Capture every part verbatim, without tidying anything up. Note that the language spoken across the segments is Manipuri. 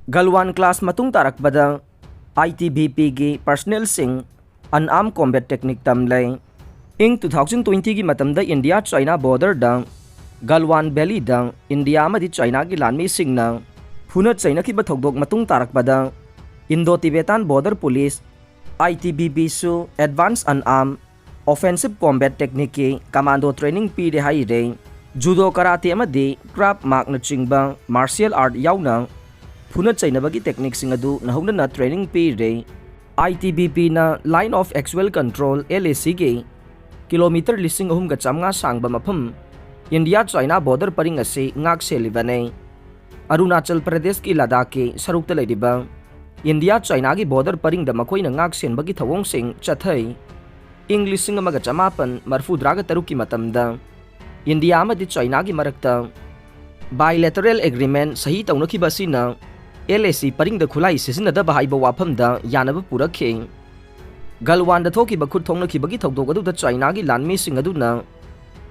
ꯒꯜꯋꯥꯟ clash ꯃꯇꯨꯡ ꯇꯥꯔꯛꯄꯗ I T B P ꯒꯤ personnel ꯁꯤꯡ unarmed combat technique ꯇꯝꯂꯦ꯫ ꯏꯪ two thousand twenty ꯒꯤ ꯃꯇꯝꯗ India China border ꯗ ꯒꯜꯋꯥꯟ valley ꯗ India ꯑꯃꯗꯤ China ꯒꯤ ꯂꯥꯟꯃꯤꯁꯤꯡꯅ ꯐꯨꯅ ꯆꯩꯅꯈꯤꯕ ꯊꯧꯗꯣꯛ ꯃꯇꯨꯡ ꯇꯥꯔꯛꯄꯗ Indo Tibetan Border Police, I T B P ꯁꯨ advanced unarmed offensive combat technique ꯀꯤ commando training ꯄꯤꯔꯦ ꯍꯥꯏꯔꯦ꯫ Judo, karate ꯑꯃꯗꯤ Krav Maga ꯅꯆꯤꯡꯕ martial art ꯌꯥꯎꯅ ꯐꯨꯅ ꯆꯩꯅꯕꯒꯤ technique ꯁꯤꯡ ꯑꯗꯨ ꯅꯧꯍꯧꯅꯅ training ꯄꯤꯔꯦ꯫ I T B P ꯅ Line of Actual Control, L A C ꯒꯤ kilometre ꯂꯤꯁꯤꯡ ꯑꯍꯨꯝꯒ ꯆꯥꯝꯃꯉꯥ ꯁꯥꯡꯕ ꯃꯐꯝ India China border ꯄꯔꯤꯡ ꯑꯁꯤ ꯉꯥꯛ ꯁꯦꯜꯂꯤꯕꯅꯤ꯫ ꯑꯔꯨꯅꯥꯆꯜ ꯄ꯭ꯔꯗꯦꯁꯀꯤ ꯂꯗꯥꯈꯀꯤ ꯁꯔꯨꯛꯇ ꯂꯩꯔꯤꯕ India China ꯒꯤ border ꯄꯔꯤꯡꯗ ꯃꯈꯣꯏꯅ ꯉꯥꯛ ꯁꯦꯟꯕꯒꯤ ꯊꯧꯑꯣꯡꯁꯤꯡ ꯆꯠꯊꯩ꯫ ꯏꯪ ꯂꯤꯁꯤꯡ ꯑꯃꯒ ꯆꯃꯥꯄꯟ ꯃꯔꯤꯐꯨꯇꯔꯥꯒ ꯇꯔꯨꯛꯀꯤ ꯃꯇꯝꯗ India ꯑꯃꯗꯤ China ꯒꯤ ꯃꯔꯛꯇ bilateral agreement ꯁꯍꯤ ꯇꯧꯅꯈꯤꯕ ꯑꯁꯤꯅ L A C ꯄꯔꯤꯡꯗ ꯈꯨꯠꯂꯥꯏ ꯁꯤꯖꯤꯟꯅꯗꯕ ꯍꯥꯏꯕ ꯋꯥꯐꯝꯗ ꯌꯥꯅꯕ ꯄꯨꯔꯛꯈꯤ꯫ ꯒꯜꯋꯥꯟꯗ ꯊꯣꯛꯈꯤꯕ ꯈꯨꯠ ꯊꯣꯛꯅꯈꯤꯕꯒꯤ ꯊꯧꯗꯣꯛ ꯑꯗꯨꯗ China ꯒꯤ ꯂꯥꯟꯃꯤꯁꯤꯡ ꯑꯗꯨꯅ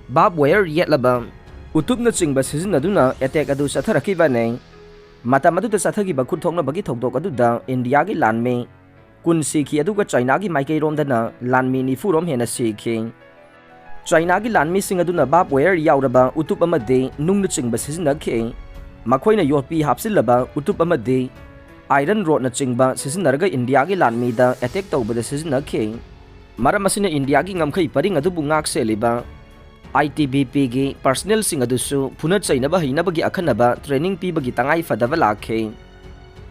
barbed wire ꯌꯦꯠꯂꯕ ꯎꯇꯨꯞꯅꯆꯤꯡꯕ ꯁꯤꯖꯤꯟꯅꯗꯨꯅ attack ꯑꯗꯨ ꯆꯠꯊꯔꯛꯈꯤꯕꯅꯤ꯫ ꯃꯇꯝ ꯑꯗꯨꯗ ꯆꯠꯊꯈꯤꯕ ꯈꯨꯠ ꯊꯣꯛꯅꯕꯒꯤ ꯊꯧꯗꯣꯛ ꯑꯗꯨꯗ India ꯒꯤ ꯂꯥꯟꯃꯤ ꯀꯨꯟ ꯁꯤꯈꯤ, ꯑꯗꯨꯒ China ꯒꯤ ꯃꯥꯏꯀꯩꯔꯣꯝꯗꯅ ꯂꯥꯟꯃꯤ ꯅꯤꯐꯨ ꯔꯣꯝ ꯍꯦꯟꯅ ꯁꯤꯈꯤ꯫ China ꯒꯤ ꯂꯥꯟꯃꯤꯁꯤꯡ ꯑꯗꯨꯅ barbed wire ꯌꯥꯎꯔꯕ ꯎꯇꯨꯞ ꯑꯃꯗꯤ ꯅꯨꯡꯅꯆꯤꯡꯕ ꯁꯤꯖꯤꯟꯅꯈꯤ꯫ ꯃꯈꯣꯏꯅ ꯌꯣꯠꯄꯤ ꯍꯥꯞꯆꯤꯜꯂꯕ ꯎꯇꯨꯞ ꯑꯃꯗꯤ iron rod ꯅꯆꯤꯡꯕ ꯁꯤꯖꯤꯟꯅꯔꯒ India ꯒꯤ ꯂꯥꯟꯃꯤꯗ attack ꯇꯧꯕꯗ ꯁꯤꯖꯤꯟꯅꯈꯤ꯫ ꯃꯔꯝ ꯑꯁꯤꯅ India ꯒꯤ ꯉꯝꯈꯩ ꯄꯔꯤꯡ ꯑꯗꯨꯕꯨ ꯉꯥꯛ ꯁꯦꯜꯂꯤꯕ I T B P ꯒꯤ personnel ꯁꯤꯡ ꯑꯗꯨꯁꯨ ꯐꯨꯅ ꯆꯩꯅꯕ ꯍꯩꯅꯕꯒꯤ ꯑꯈꯟꯅꯕ training ꯄꯤꯕꯒꯤ ꯇꯉꯥꯏ ꯐꯗꯕ ꯂꯥꯛꯈꯤ꯫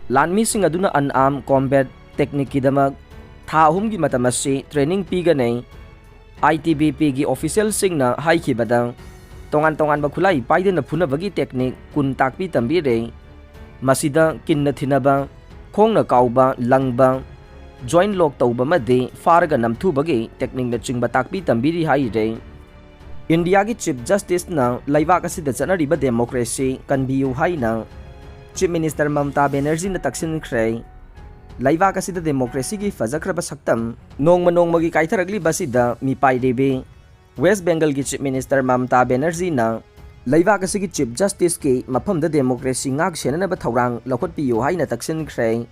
ꯂꯥꯟꯃꯤꯁꯤꯡ ꯑꯗꯨꯅ unarmed combat technique ꯀꯤꯗꯃꯛ ꯊꯥ ꯑꯍꯨꯝꯒꯤ ꯃꯇꯝ ꯑꯁꯤ training ꯄꯤꯒꯅꯤ꯫ I T B P ꯒꯤ official ꯁꯤꯡꯅ ꯍꯥꯏꯈꯤꯕꯗ, ꯇꯣꯉꯥꯟ ꯇꯣꯉꯥꯟꯕ ꯈꯨꯠꯂꯥꯏ ꯄꯥꯏꯗꯨꯅ ꯐꯨꯅꯕꯒꯤ technique ꯀꯨꯟ ꯇꯥꯛꯄꯤ ꯇꯝꯕꯤꯔꯦ꯫ ꯃꯁꯤꯗ ꯀꯤꯟꯅ ꯊꯤꯅꯕ, ꯈꯣꯡꯅ ꯀꯥꯎꯕ, ꯂꯪꯕ, joint lock ꯇꯧꯕ ꯑꯃꯗꯤ ꯐꯥꯔꯒ ꯅꯝꯊꯨꯕꯒꯤ technique ꯅꯆꯤꯡꯕ ꯇꯥꯛꯄꯤ ꯇꯝꯕꯤꯔꯤ ꯍꯥꯏꯔꯦ꯫ India ꯒꯤ Chief Justice ꯅ ꯂꯩꯕꯥꯛ ꯑꯁꯤꯗ ꯆꯠꯅꯔꯤꯕ democracy ꯀꯟꯕꯤꯌꯨ ꯍꯥꯏꯅ Chief Minister ꯃꯃꯇꯥ ꯕꯦꯅꯔꯖꯤꯅ ꯇꯛꯁꯤꯟꯈ꯭ꯔꯦ꯫ ꯂꯩꯕꯥꯛ ꯑꯁꯤꯗ democracy ꯒꯤ ꯐꯖꯈ꯭ꯔꯕ ꯁꯛꯇꯝ ꯅꯣꯡꯃ ꯅꯣꯡꯃꯒꯤ ꯀꯥꯏꯊꯔꯛꯂꯤꯕ ꯑꯁꯤꯗ ꯃꯤꯄꯥꯏꯔꯤꯕꯤ West Bengal ꯒꯤ Chief Minister ꯃꯃꯇꯥ ꯕꯦꯅꯔꯖꯤꯅ ꯂꯩꯕꯥꯛ ꯑꯁꯤꯒꯤ Chief Justiceꯀꯤ ꯃꯐꯝꯗ democracy ꯉꯥꯛ ꯁꯦꯟꯅꯅꯕ ꯊꯧꯔꯥꯡ ꯂꯧꯈꯠꯄꯤꯌꯨ ꯍꯥꯏꯅ ꯇꯛꯁꯤꯟꯈ꯭ꯔꯦ꯫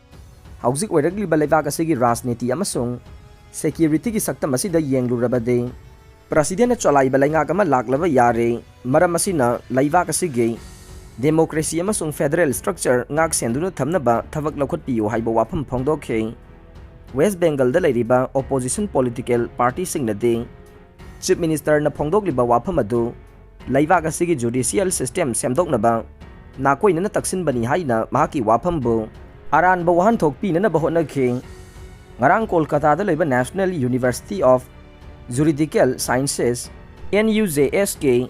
ꯍꯧꯖꯤꯛ ꯑꯣꯏꯔꯛꯂꯤꯕ ꯂꯩꯕꯥꯛ ꯑꯁꯤꯒꯤ ꯔꯥꯖꯅꯤꯇꯤ ꯑꯃꯁꯨꯡ securityꯒꯤ ꯁꯛꯇꯝ ꯑꯁꯤꯗ ꯌꯦꯡꯂꯨꯔꯕꯗꯤ, Presidentꯅ ꯆꯂꯥꯏꯕ ꯂꯩꯉꯥꯛ ꯑꯃ ꯂꯥꯛꯂꯕ ꯌꯥꯔꯦ꯫ ꯃꯔꯝ ꯑꯁꯤꯅ ꯂꯩꯕꯥꯛ ꯑꯁꯤꯒꯤ democracy ꯑꯃꯁꯨꯡ federal structure ꯉꯥꯛ ꯁꯦꯟꯗꯨꯅ ꯊꯝꯅꯕ ꯊꯕꯛ ꯂꯧꯈꯠꯄꯤꯌꯨ ꯍꯥꯏꯕ ꯋꯥꯐꯝ ꯐꯣꯡꯗꯣꯛꯈꯤ꯫ West Bengalꯗ ꯂꯩꯔꯤꯕ opposition political partyꯁꯤꯡꯅꯗꯤ Chief Ministerꯅ ꯐꯣꯡꯗꯣꯛꯂꯤꯕ ꯋꯥꯐꯝ ꯑꯗꯨ ꯂꯩꯕꯥꯛ ꯑꯁꯤꯒꯤ judicial system ꯁꯦꯝꯗꯣꯛꯅꯕ ꯅꯥꯀꯣꯏꯅꯅ ꯇꯛꯁꯤꯟꯕꯅꯤ ꯍꯥꯏꯅ ꯃꯍꯥꯛꯀꯤ ꯋꯥꯐꯝꯕꯨ ꯑꯔꯥꯟꯕ ꯋꯥꯍꯟꯊꯣꯛ ꯄꯤꯅꯅꯕ ꯍꯣꯠꯅꯈꯤ꯫ ꯉꯔꯥꯡ ꯀꯣꯜꯀꯇꯥꯗ ꯂꯩꯕ National University of Juridical Sciences, NUJSꯀꯤ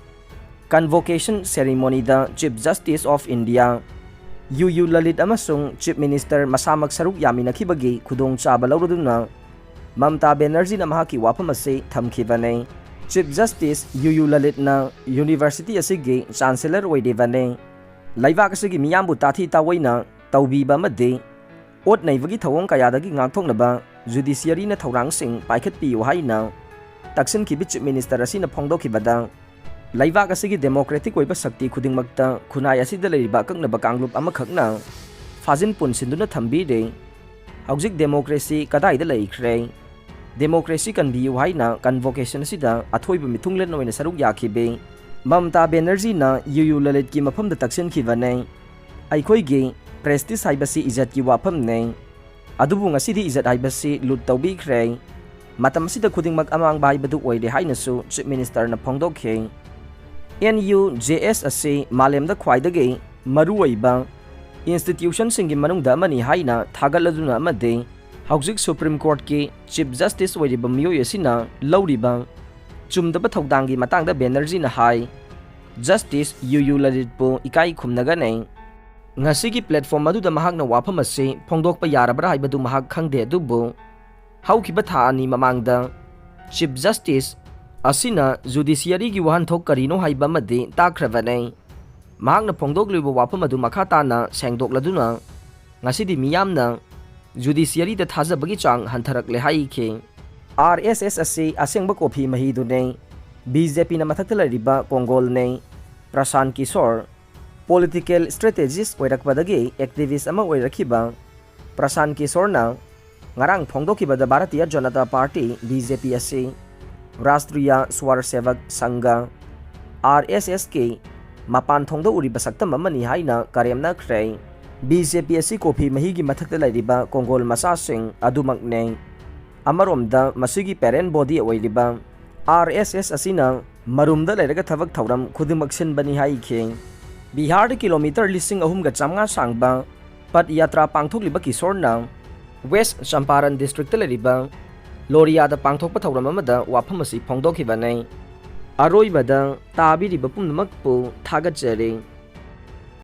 convocation ceremonyꯗ Chief Justice of India U U Lalit ꯑꯃꯁꯨꯡ Chief Minister ꯃꯁꯥꯃꯛ ꯁꯔꯨꯛ ꯌꯥꯃꯤꯟꯅꯈꯤꯕꯒꯤ ꯈꯨꯗꯣꯡꯆꯥꯕ ꯂꯧꯔꯗꯨꯅ ꯃꯃꯇꯥ ꯕꯦꯅꯔꯖꯤꯅ ꯃꯍꯥꯛꯀꯤ ꯋꯥꯐꯝ ꯑꯁꯤ ꯊꯝꯈꯤꯕꯅꯤ꯫ Chief Justice ꯌꯨ ꯌꯨ ꯂꯂꯤꯠꯅ university ꯑꯁꯤꯒꯤ Chancellor ꯑꯣꯏꯔꯤꯕꯅꯤ꯫ ꯂꯩꯕꯥꯛ ꯑꯁꯤꯒꯤ ꯃꯤꯌꯥꯝꯕꯨ ꯇꯥꯊꯤ ꯇꯥꯑꯣꯏꯅ ꯇꯧꯕꯤꯕ ꯑꯃꯗꯤ ꯑꯣꯠ ꯅꯩꯕꯒꯤ ꯊꯧꯑꯣꯡ ꯀꯌꯥꯗꯒꯤ ꯉꯥꯛꯊꯣꯛꯅꯕ judiciaryꯅ ꯊꯧꯔꯥꯡꯁꯤꯡ ꯄꯥꯏꯈꯠꯄꯤꯌꯨ ꯍꯥꯏꯅ ꯇꯛꯁꯤꯟꯈꯤꯕ Chief Minister ꯑꯁꯤꯅ ꯐꯣꯡꯗꯣꯛꯈꯤꯕꯗ, ꯂꯩꯕꯥꯛ ꯑꯁꯤꯒꯤ democratic ꯑꯣꯏꯕ ꯁꯛꯇꯤ ꯈꯨꯗꯤꯡꯃꯛꯇ ꯈꯨꯟꯅꯥꯏ ꯑꯁꯤꯗ ꯂꯩꯔꯤꯕ ꯑꯀꯛꯅꯕ ꯀꯥꯡꯂꯨꯞ ꯑꯃꯈꯛꯅ ꯐꯥꯖꯤꯟ ꯄꯨꯟꯁꯤꯟꯗꯨꯅ ꯊꯝꯕꯤꯔꯦ꯫ ꯍꯧꯖꯤꯛ democracy ꯀꯗꯥꯏꯗ ꯂꯩꯈ꯭ꯔꯦ? Democracy ꯀꯟꯕꯤꯌꯨ ꯍꯥꯏꯅ convocation ꯑꯁꯤꯗ ꯑꯊꯣꯏꯕ ꯃꯤꯊꯨꯡꯂꯦꯟ ꯑꯣꯏꯅ ꯁꯔꯨꯛ ꯌꯥꯈꯤꯕꯤ ꯃꯃꯇꯥ ꯕꯦꯅꯔꯖꯤꯅ ꯌꯨ ꯌꯨ ꯂꯂꯤꯠꯀꯤ ꯃꯐꯝꯗ ꯇꯛꯁꯤꯟꯈꯤꯕꯅꯦ꯫ ꯑꯩꯈꯣꯏꯒꯤ prestige ꯍꯥꯏꯕꯁꯤ ꯏꯖꯠꯀꯤ ꯋꯥꯐꯝꯅꯦ꯫ ꯑꯗꯨꯕꯨ ꯉꯁꯤꯗꯤ ꯏꯖꯠ ꯍꯥꯏꯕꯁꯤ ꯂꯨꯠ ꯇꯧꯕꯤꯈ꯭ꯔꯦ꯫ ꯃꯇꯝ ꯑꯁꯤꯗ ꯈꯨꯗꯤꯡꯃꯛ ꯑꯃꯥꯡꯕ ꯍꯥꯏꯕꯗꯨ ꯑꯣꯏꯔꯦ ꯍꯥꯏꯅꯁꯨ Chief Ministerꯅ ꯐꯣꯡꯗꯣꯛꯈꯤ꯫ NUJS ꯑꯁꯤ ꯃꯥꯂꯦꯝꯗ ꯈ꯭ꯋꯥꯏꯗꯒꯤ ꯃꯔꯨꯑꯣꯏꯕ institutionꯁꯤꯡꯒꯤ ꯃꯅꯨꯡꯗ ꯑꯃꯅꯤ ꯍꯥꯏꯅ ꯊꯥꯒꯠꯂꯗꯨꯅ ꯑꯃꯗꯤ ꯍꯧꯖꯤꯛ Supreme Courtꯀꯤ Chief Justice ꯑꯣꯏꯔꯤꯕ ꯃꯤꯑꯣꯏ ꯑꯁꯤꯅ ꯂꯧꯔꯤꯕ ꯆꯨꯝꯗꯕ ꯊꯧꯗꯥꯡꯒꯤ ꯃꯇꯥꯡꯗ ꯕꯦꯅꯔꯖꯤꯅ ꯍꯥꯏ, Justice ꯌꯨ ꯌꯨ ꯂꯂꯤꯠꯄꯨ ꯏꯀꯥꯏ ꯈꯨꯝꯅꯒꯅꯤ꯫ ꯉꯁꯤꯒꯤ platform ꯑꯗꯨꯗ ꯃꯍꯥꯛꯅ ꯋꯥꯐꯝ ꯑꯁꯤ ꯐꯣꯡꯗꯣꯛꯄ ꯌꯥꯔꯕ꯭ꯔꯥ ꯍꯥꯏꯕꯗꯨ ꯃꯍꯥꯛ ꯈꯪꯗꯦ, ꯑꯗꯨꯕꯨ ꯍꯧꯈꯤꯕ ꯊꯥ ꯑꯅꯤ ꯃꯃꯥꯡꯗ Chief Justice ꯑꯁꯤꯅ judiciaryꯒꯤ ꯋꯥꯍꯟꯊꯣꯛ ꯀꯔꯤꯅꯣ ꯍꯥꯏꯕ ꯑꯃꯗꯤ ꯇꯥꯛꯈ꯭ꯔꯕꯅꯤ꯫ ꯃꯍꯥꯛꯅ ꯐꯣꯡꯗꯣꯛꯂꯤꯕ ꯋꯥꯐꯝ ꯑꯗꯨ ꯃꯈꯥ ꯇꯥꯅ ꯁꯦꯡꯗꯣꯛꯂꯗꯨꯅ ꯉꯁꯤꯗꯤ ꯃꯤꯌꯥꯝꯅ judiciaryꯗ ꯊꯥꯖꯕꯒꯤ ꯆꯥꯡ ꯍꯟꯊꯔꯛꯂꯦ ꯍꯥꯏꯈꯤ꯫ RSS ꯑꯁꯤ ꯑꯁꯦꯡꯕ ꯀꯣꯐꯤ ꯃꯍꯤꯗꯨꯅꯤ꯫ BJPꯅ ꯃꯊꯛꯇ ꯂꯩꯔꯤꯕ ꯀꯣꯡꯒꯣꯜꯅꯤ꯫ ꯄ꯭ꯔꯁꯥꯟ ꯀꯤꯁꯣꯔ꯫ ꯄꯣꯂꯤꯇꯤꯀꯦꯜ ꯁ꯭ꯇ꯭ꯔꯦꯇꯦꯖꯤꯁ ꯑꯣꯏꯔꯛꯄꯗꯒꯤ ꯑꯦꯛꯇꯤꯚꯤꯁ꯭ꯠ ꯑꯃ ꯑꯣꯏꯔꯛꯈꯤꯕ ꯄ꯭ꯔꯁꯥꯟ ꯀꯤꯁꯣꯔꯅ ꯉꯔꯥꯡ ꯐꯣꯡꯗꯣꯛꯈꯤꯕꯗ Bharatiya Janata party, B J ꯄꯤ, ꯑꯁꯤ ꯔꯥꯁꯇ꯭ꯔꯤꯌ ꯁ꯭ꯋꯔ ꯁꯦꯚꯛ ꯁꯪꯘ, ꯑꯥꯔ ꯑꯦꯁ ꯑꯦꯁꯀꯤ ꯃꯄꯥꯟ ꯊꯣꯡꯗ ꯎꯔꯤꯕ ꯁꯛꯇꯝ ꯑꯃꯅꯤ ꯍꯥꯏꯅ ꯀꯔꯦꯝꯅꯈ꯭ꯔꯦ꯫ ꯕꯤ ꯖꯦ ꯄꯤ ꯑꯁꯤ ꯀꯣꯐꯤ ꯃꯍꯤꯒꯤ ꯃꯊꯛꯇ ꯂꯩꯔꯤꯕ ꯀꯣꯡꯒꯣꯜ ꯃꯆꯥꯁꯤꯡ ꯑꯗꯨꯃꯛꯅꯤ꯫ ꯑꯃꯔꯣꯝꯗ ꯃꯁꯤꯒꯤ ꯄꯦꯔꯦꯟꯠ ꯕꯣꯗꯤ ꯑꯣꯏꯔꯤꯕ ꯑꯥꯔ ꯑꯦꯁ ꯑꯦꯁ ꯑꯁꯤꯅ ꯃꯔꯨꯝꯗ ꯂꯩꯔꯒ ꯊꯕꯛ ꯊꯧꯔꯝ ꯈꯨꯗꯤꯡꯃꯛ ꯁꯤꯟꯕꯅꯤ ꯍꯥꯏꯈꯤ꯫ ꯕꯤꯍꯥꯔꯗ ꯀꯤꯂꯣꯃꯤꯇꯔ ꯂꯤꯁꯤꯡ ꯑꯍꯨꯝꯒ ꯆꯥꯝꯃꯉꯥ ꯁꯥꯡꯕ ꯄꯗ ꯌꯥꯇ꯭ꯔꯥ ꯄꯥꯡꯊꯣꯛꯂꯤꯕ ꯀꯤꯁꯣꯔꯅ ꯋꯦꯁ꯭ꯠ ꯆꯝꯄꯥꯔꯟ ꯗꯤꯁꯇ꯭ꯔꯤꯛꯇ ꯂꯩꯔꯤꯕ ꯂꯣꯔꯤꯌꯥꯗ ꯄꯥꯡꯊꯣꯛꯄ ꯊꯧꯔꯝ ꯑꯃꯗ ꯋꯥꯐꯝ ꯑꯁꯤ ꯐꯣꯡꯗꯣꯛꯈꯤꯕꯅꯤ꯫ ꯑꯔꯣꯏꯕꯗ ꯇꯥꯕꯤꯔꯤꯕ ꯄꯨꯝꯅꯃꯛꯄꯨ ꯊꯥꯒꯠꯆꯔꯤ꯫